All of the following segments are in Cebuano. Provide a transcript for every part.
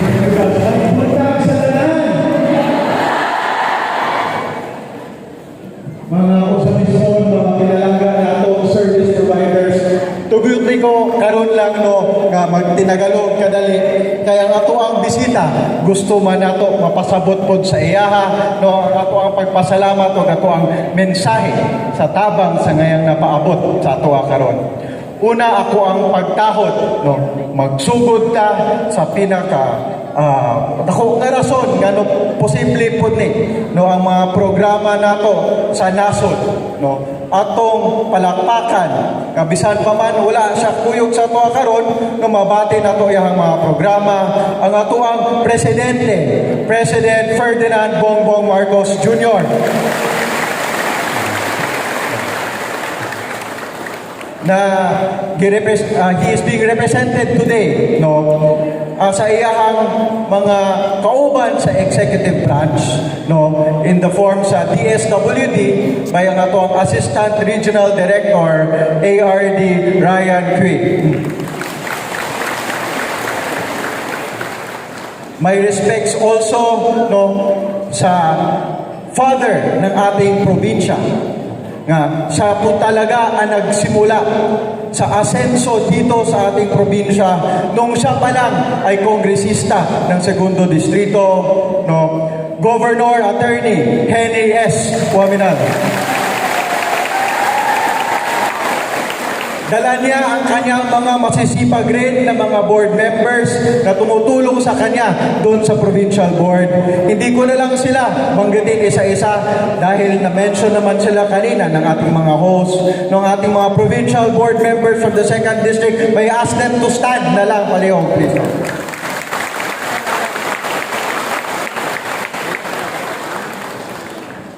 Maayong buntag sa tanan. Mga Ozamiz-on, mga pinalangga natong service providers. Tugyot ko karon lang, no, nga magtinagalog kadali kay ang ato ang bisita gusto man nato mapasabot pod sa iyaha, no, ang ato ang pagpasalamat ug ato ang mensahe sa tabang sa ngayang napaabot sa ato karon. Una, ako ang pagtahod, no, magsugod ta sa pinaka dako nga rason ngano posible pud ni, no, ang mga programa nato sa nasod, no, atong palakpakan nga bisan pa man wala siya kuyog sa ato karon, no, mabati nato iyang mga programa, ang ato ang presidente, President Ferdinand Bongbong Marcos Jr., na he is being represented today, no, sa iyahang mga kauban sa executive branch, no, in the form sa DSWD by ang ato ang Assistant Regional Director, ARD Ryan Cui. My respects also, no, sa father ng ating probinsya nga siya po talaga ang nagsimula sa asenso dito sa ating probinsya nung siya pa lang ay kongresista ng segundo distrito, no, Governor Attorney Henry S. Oaminal. Dala niya ang kanyang mga masisipag rin na mga board members na tumutulong sa kanya doon sa provincial board. Hindi ko na lang sila banggitin isa-isa dahil na-mention naman sila kanina ng ating mga host, ng ating mga provincial board members from the second district. May ask them to stand na lang, palihog, please.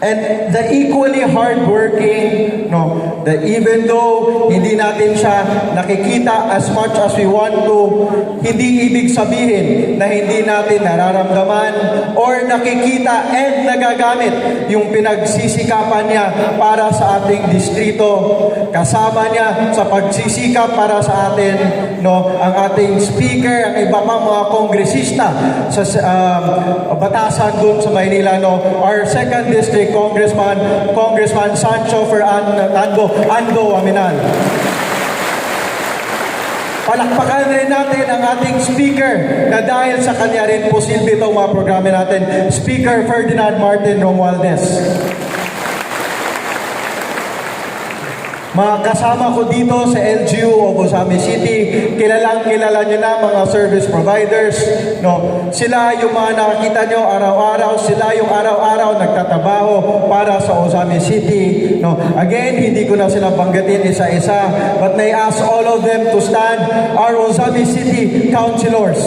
And the equally hardworking, no, the even though hindi natin siya nakikita as much as we want to, hindi ibig sabihin na hindi natin nararamdaman or nakikita and nagagamit yung pinagsisikapan niya para sa ating distrito. Kasama niya sa pagsisikap para sa atin, no, ang ating speaker, ang iba pang mga kongresista sa batasan dun sa Maynila, no, our second district Congressman, Congressman Sancho Fernando Ando Oaminal. Palakpakan rin natin ang ating speaker na dahil sa kanya rin posible itong mga programa natin, Speaker Ferdinand Martin Romualdez. Mga kasama ko dito sa LGU of Ozamiz City, kilalang kilala nyo na mga service providers. No? Sila yung mga nakikita nyo araw-araw, sila yung araw-araw nagtatrabaho para sa Ozamiz City. No? Again, hindi ko na sila banggitin isa-isa, but may ask all of them to stand, our Ozamiz City councilors.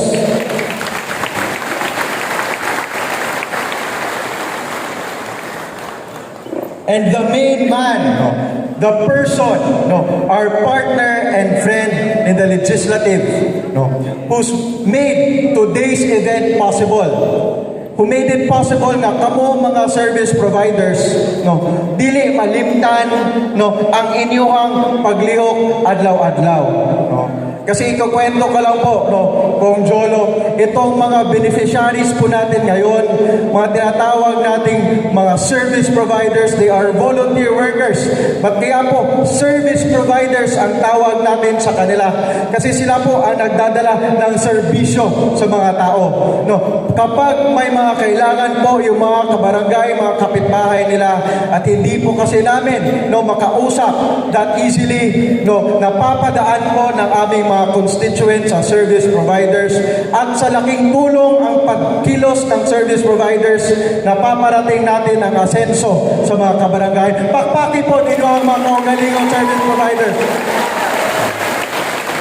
And the main man, no, the person, no, our partner and friend in the legislative, no, who's made today's event possible, who made it possible na kamo mga service providers, no, dili malimtan, no, ang inyong paglihok adlaw-adlaw, no. Kasi ikukwento ko lang po, no, Kong Jolo, itong mga beneficiaries po natin ngayon, mga tinatawag nating mga service providers, they are volunteer workers. But kaya po, service providers ang tawag natin sa kanila. Kasi sila po ang nagdadala ng serbisyo sa mga tao. No, kapag may mga kailangan po yung mga kabarangay, mga kapitbahay nila, at hindi po kasi namin, no, makausap that easily, no, napapadaan po ng aming mga constituents sa service providers, at sa laking tulong ang pagkilos ng service providers, napaparating natin ang asenso sa mga kabarangay. Pakpaki po ninyo ang mga kaugalingong service providers.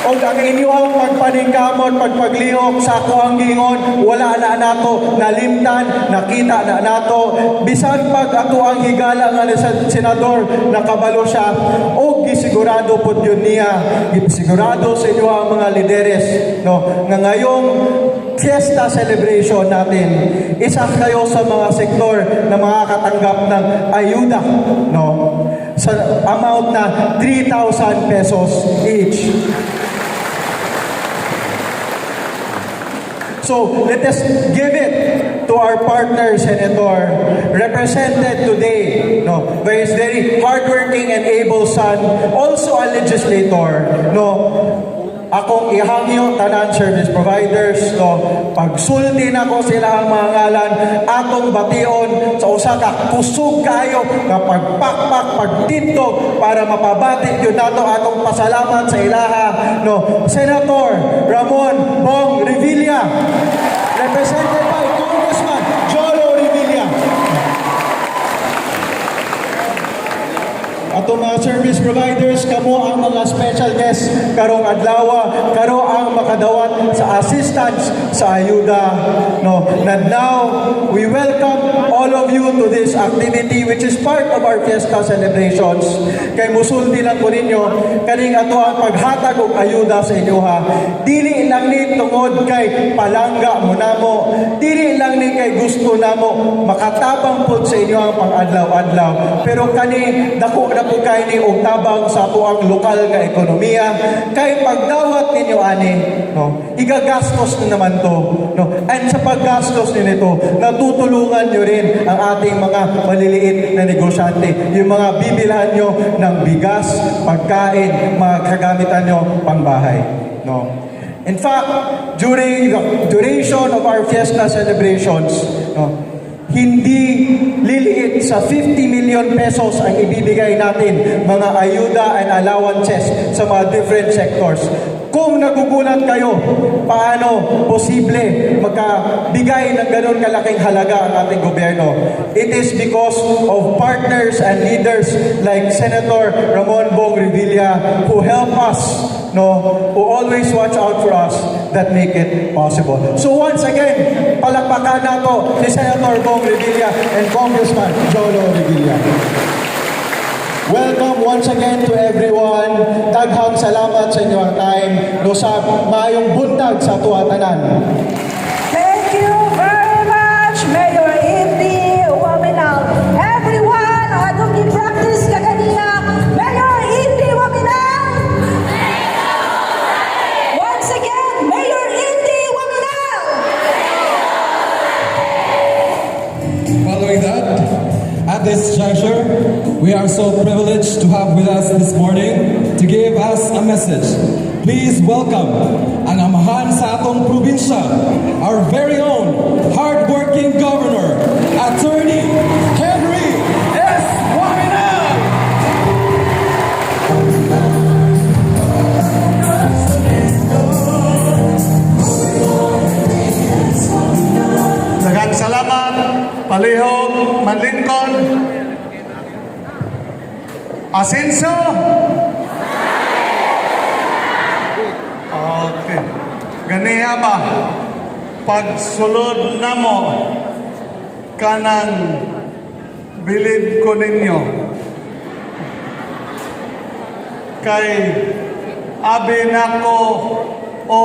O ang inyong pagpaningkamot, pagpaglihok sa ako ang gingon, wala na nato nalimtan, nakita na nato. Bisan pag ato ang higala nga ni senador, nakabalo siya, o gisigurado po yun niya, gisigurado sa inyo ang mga lideres, no, nga ngayong fiesta celebration natin, isa kayo sa mga sektor na makakatanggap ng ayuda, no, sa amount na 3,000 pesos each. So let us give it to our partner, Senator, represented today, no, by his very hardworking and able son, also a legislator, no. Akong ihangyo tanan service providers, no, pagsulti nako sila ang mga ngalan, atong bation sa usa ka kusog kaayo nga pagpakpak, pagtindog, para mapabati gyud nato atong pasalamat sa ilaha, no. Senator Ramon Bong Revilla, represented by Congressman Jolo Revilla. Atong mga service providers, kamo ang mga special guests karong adlaw, kamo ang makadawat sa assistance sa ayuda, no. And now we welcome all of you to this activity, which is part of our fiesta celebrations. Kay musulti lang ko ninyo, kaning ato ang paghatag og ayuda sa inyo ha. Dili lang ni tungod kay palangga mo namo, dili lang ni kay gusto namo makatabang pod sa inyo ang pang-adlaw-adlaw. Pero kani dako na po kay ni og tabang sa ato ang lokal nga ekonomiya, kay pagdawat ninyo ani, no, igagastos na naman to, no. And sa paggastos nito, natutulungan nyo rin ang ating mga maliliit na negosyante, yung mga bibilhan nyo ng bigas, pagkain, mga kagamitan nyo pangbahay, no. In fact, during the duration of our fiesta celebrations, no, hindi liliit sa ₱50 million ang ibibigay natin mga ayuda and allowances sa mga different sectors. Kung nagugulat kayo, paano posible magkabigay ng ganun kalaking halaga ang ating gobyerno? It is because of partners and leaders like Senator Ramon Bong Revilla who help us, no, who always watch out for us, that make it possible. So once again, palakpakan nato si Senator Bong Revilla and Congressman Jolo Revilla. Welcome once again to everyone. Daghang salamat sa inyong time. No, sa maayong buntag sa atoa tanan. Thank you very much, Mayor Indy Oaminal. Everyone, atong gi-practice kaganina. Mayor Indy Oaminal! Once again, Mayor Indy Oaminal! Following that, at this juncture, we are so privileged to have with us this morning to give us a message. Please welcome ang amahan sa atong probinsya, our very own hardworking governor, Attorney Henry S. Oaminal! Daghang salamat, palihog, manlingkod. Asenso! Okay. Ganiha ba? Pagsulod namo kanang bilib ko ninyo kay abi nako o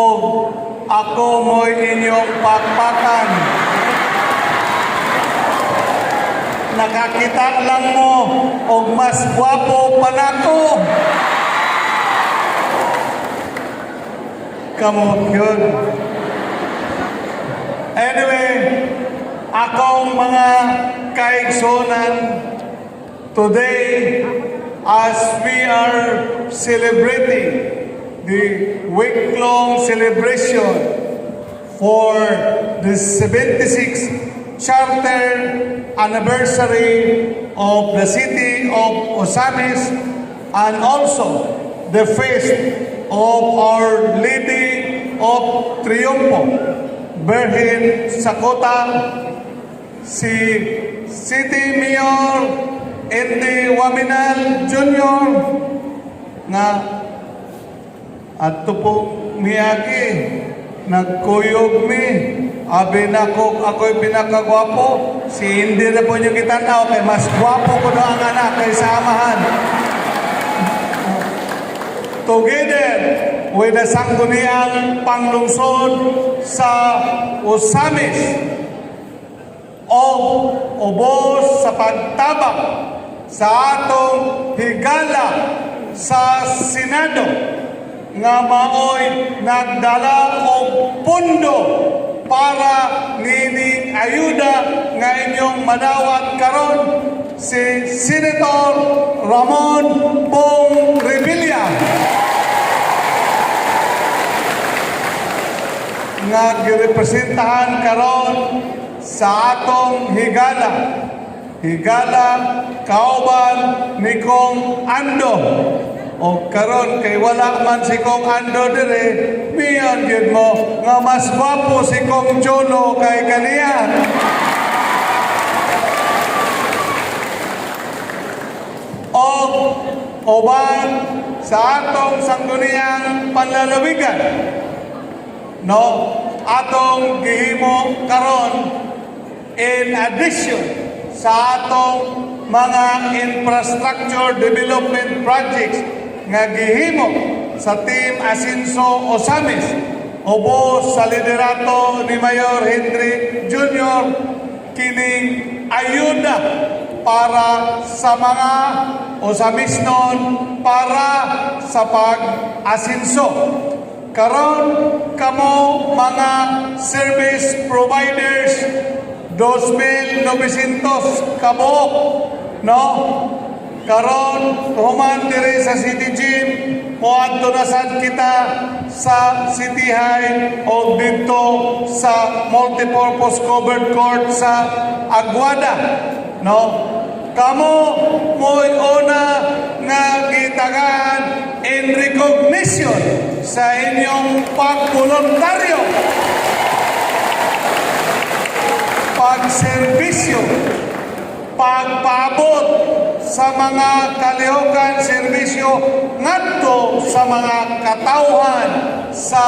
ako mo'y inyong pakpakan. Nakakita lang mo og mas gwapo pa nako. Kamot yun. Anyway, akong mga kaigsunan, today, as we are celebrating the week-long celebration for the 76th charter anniversary of the city of Ozamiz and also the feast of Our Lady of Triunfo, Birhen sa Kota, si City Mayor Indy Oaminal Jr. nga adto po miagi, nagkuyog mi, abi nako ako'y pinakagwapo, si Indy na po niyo kitanaw kay mas gwapo ko na ang anak kaysa amahan. Together with the Sangguniang Panglungsod sa Ozamiz o ubos sa pagtabang sa atong higala sa Senado nga maoy nagdala og pundo. para nining ayuda nga inyong madawat karon, si Senator Ramon Bong Revilla, nga girepresentahan karon sa atong higala. Higala kauban ni Kong Ando. O karon kay wala man si Kong Ando dire, miyon gyud mo nga mas gwapo si Kong Cholo kay kaniya. O uban sa atong Sangguniang Panlalawigan, no, atong gihimo karon in addition sa atong mga infrastructure development projects nga gihimo sa Team Asinso Ozamiz ubos sa liderato ni Mayor Henry Jr., kining ayuda para sa mga Ozamiznon para sa pag-asinso. Karon kamo mga service providers, 2,900 kabuok, no? Karon human diri sa City Gym, moadto na sad kita sa City High o dito sa multipurpose covered court sa Aguada, no? Kamo mo'y una nga gitagaan in recognition sa inyong pagboluntaryo, pagserbisyo, pagpaabot sa mga kalihokan serbisyo ngadto sa mga katawhan sa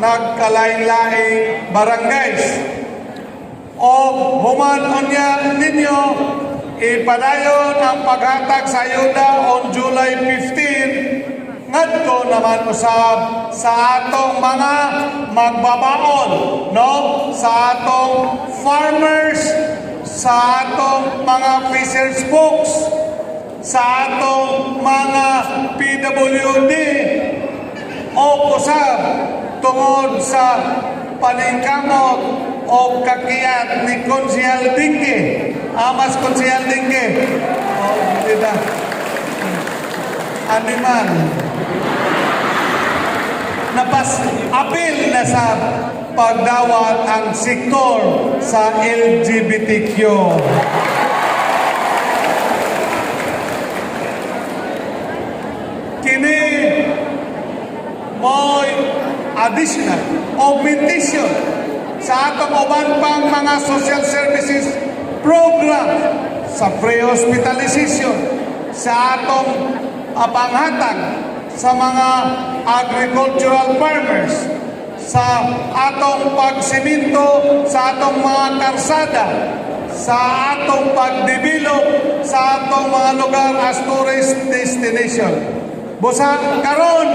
nagkalain-laing barangays. O human unya ninyo ipadayon ang paghatag sa ayuda on July 15 ngadto naman usab sa atong mga magbabaon, no, sa atong farmers, sa atong mga fishers folks, sa atong mga PWD, o usab tungod sa paningkamot o kakiyat ni Konsehal Dingke. Amas Konsehal Dingke. O, hindi na. Animal. Napas apil na sa pagdawat ang sektor sa LGBTQ. Kini mo'y additional augmentation sa atong uban pang mga social services program sa free hospitalization, sa atong panghatag sa mga agricultural farmers, sa atong pagsiminto sa atong mga karsada, sa atong pagdevelop sa atong mga lugar as tourist destination. Busa karon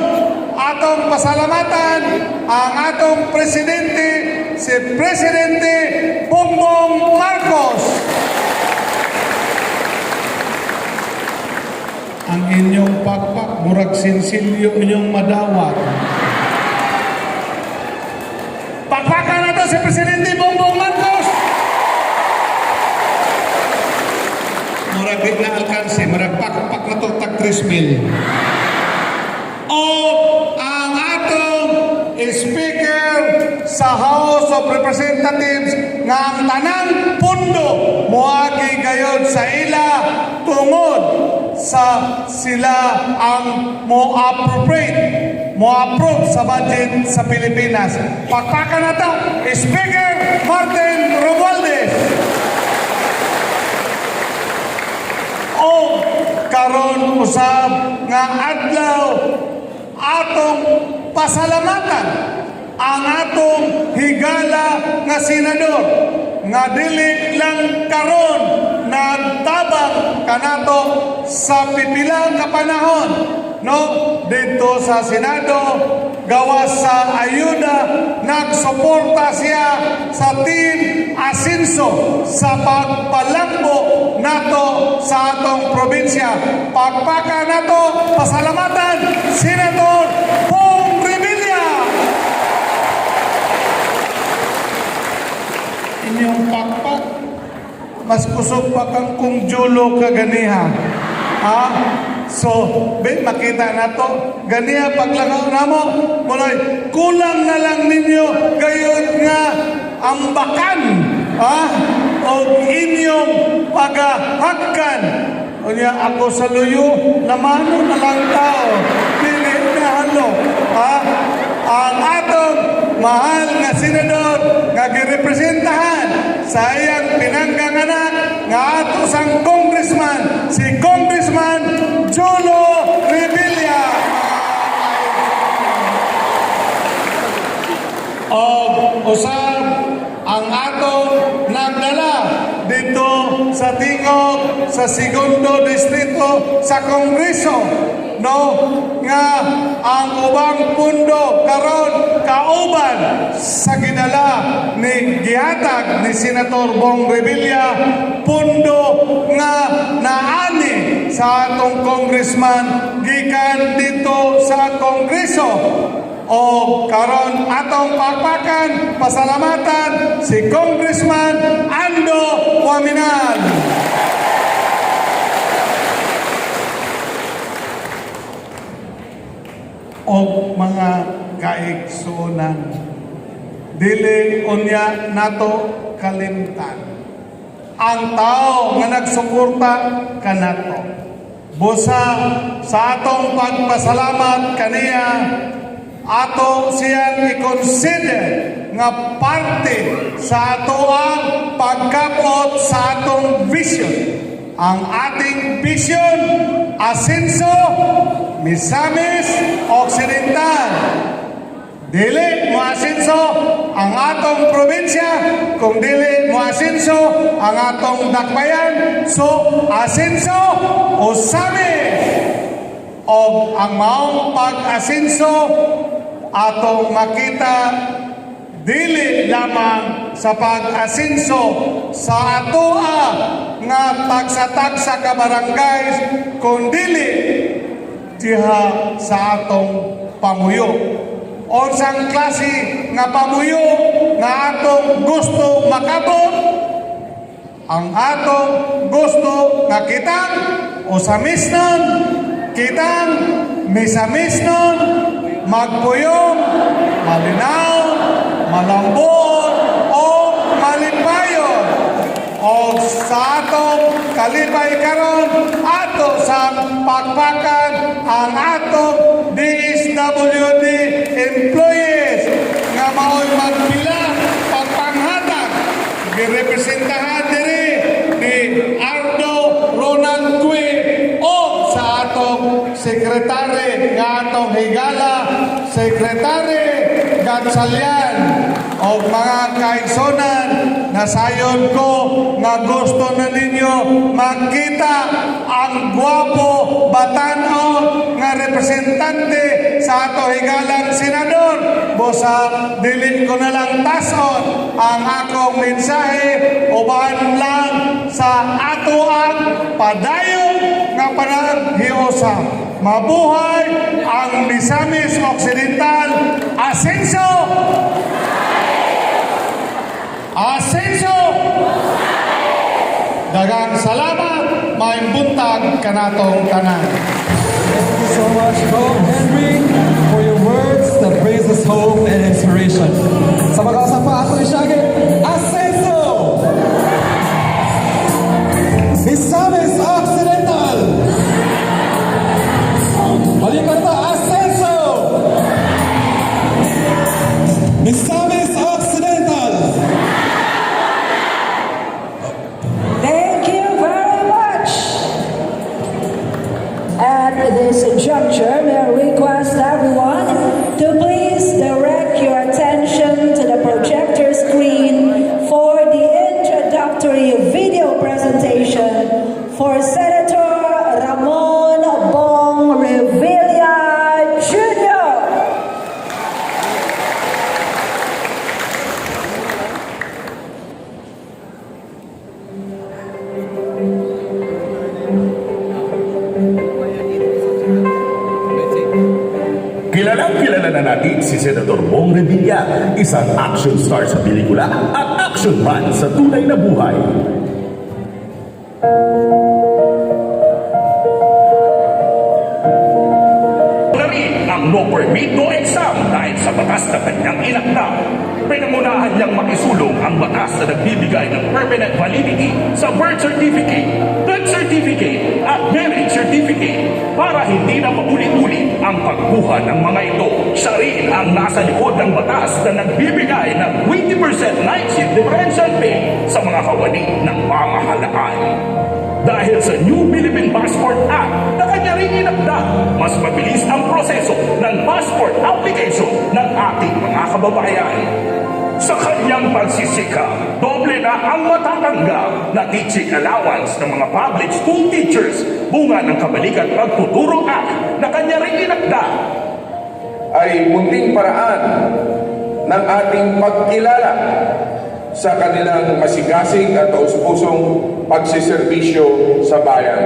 atong pasalamatan ang atong presidente, si Presidente Bongbong Marcos. Ang inyong pakpak, murag sinsilyo inyong madawat. Pakpakan nato si Presidente Bongbong Marcos. Murag di na alkanse, murag pakpak na to tag 3,000. O ang atong speaker sa House of Representatives nga ang tanang pundo moagi gayod sa ila tungod sa sila ang mo-appropriate, mo-approve sa budget sa Pilipinas. Pakpakan na to, Speaker Martin Romualdez. O karon usab nga adlaw atong pasalamatan ang atong higala nga senador nga dili lang karon nagtabang kanato sa pipila ka panahon, no, dito sa Senado gawas sa ayuda, nagsuporta siya sa Team Asinso sa pagpalambo nato sa atong probinsya. Pagpaka nato, pasalamatan Senator Bong Revilla. Inyong pakpak. Mas kusog pa kang Kong Jolo kaganiha. Ha? So, be, makita na to. Ganiha paglangaw namo. Munoy, kulang na lang ninyo gayud nga ambakan. Ha? O inyong pagahagkan. Unya ako sa luyo, lamano na lang tao. Dili na halo. Ha? Ang atong mahal nga senador nga girepresentahan sa iyang pinanggang anak nga ato sang congressman, si Congressman Jolo Revilla. Og usab ang atong nagdala dito sa tingog sa segundo distrito sa Kongreso, no, nga ang ubang pundo karon kauban sa gidala ni gihatag ni Senator Bong Revilla, pundo nga naani sa atong congressman gikan dito sa Kongreso. O karon atong pakpakan, pasalamatan si Congressman Ando Oaminal. Og mga kaigsuonan, dili unya nato kalimtan ang tao nga nagsuporta kanato. Busa sa atong pagpasalamat kaniya, ato siyang i-consider nga parte sa ato ang pagkapot sa atong vision. Ang ating vision, Asenso, Misamis Occidental. Dili mo asenso ang atong probinsya kung dili mo asenso ang atong dakbayan. So, asenso Ozamiz! Og ang maong pag-asenso atong makita dili lamang sa pag-asenso sa atoa nga tagsa-tagsa ka barangay, kundili diha sa atong pamuyo. Unsang klase nga pamuyo nga atong gusto makabot? Ang atong gusto nga kitang Ozamisnon, kitang Misamisnon, magpuyong, malinaw, malambot, o malipayon. O sa atong kalipay karon, ato sa pakpakan ang atong DSWD employees nga mao'y magpila pagpanghatag, girepresentahan diri ni Ardo Ronald Cui o sa atong sekretary nga atong higala, Secretary Gatchalian. O mga kaigsonan, nasayon ko nga gusto na ninyo makita ang gwapo, batanon nga representante sa ato higalang senador. Busa dili ko na lang tason ang akong mensahe, uban lang sa ato ang padayon nga panaghiusa. Mabuhay ang Misamis Occidental! Asenso! Asenso! Daghang salamat, maayong buntag kanatong tanan. Thank you so much, Bob Henry, for your words that brings us hope and inspiration. Sa mga pa ato ni Shaggy, Asenso! Misamis Occidental! Balikan ta, Asenso! Misamis Occidental! Thank you very much. At this juncture, may I request everyone to please direct your attention to the projector screen for the introductory video presentation for Senator Ramon Bong Revilla Jr. Kilalang kilala na natin si Senator Bong Revilla, isang action star sa pelikula at Action man sa tunay na buhay. Na rin ang no permit, no exam dahil sa batas na kanyang inakda. Pinangunahan niyang makisulong ang batas na nagbibigay ng permanent validity sa birth certificate, death certificate at marriage certificate para hindi na paulit-ulit ang pagkuha ng mga ito. Siya rin ang nasa likod ng batas na nagbibigay ng 20% night shift differential pay sa mga kawani ng pamahalaan. Dahil sa New Philippine Passport Act na kanya rin inakda, mas mabilis ang proseso ng passport application ng ating mga kababayan. Sa kanyang pagsisikap, doble na ang matatanggap na teaching allowance ng mga public school teachers bunga ng Kabalikat Pagtuturo Act na kanya rin inakda. Ay munting paraan ng ating pagkilala sa kanilang masigasig at taus-pusong pagsiservisyo sa bayan.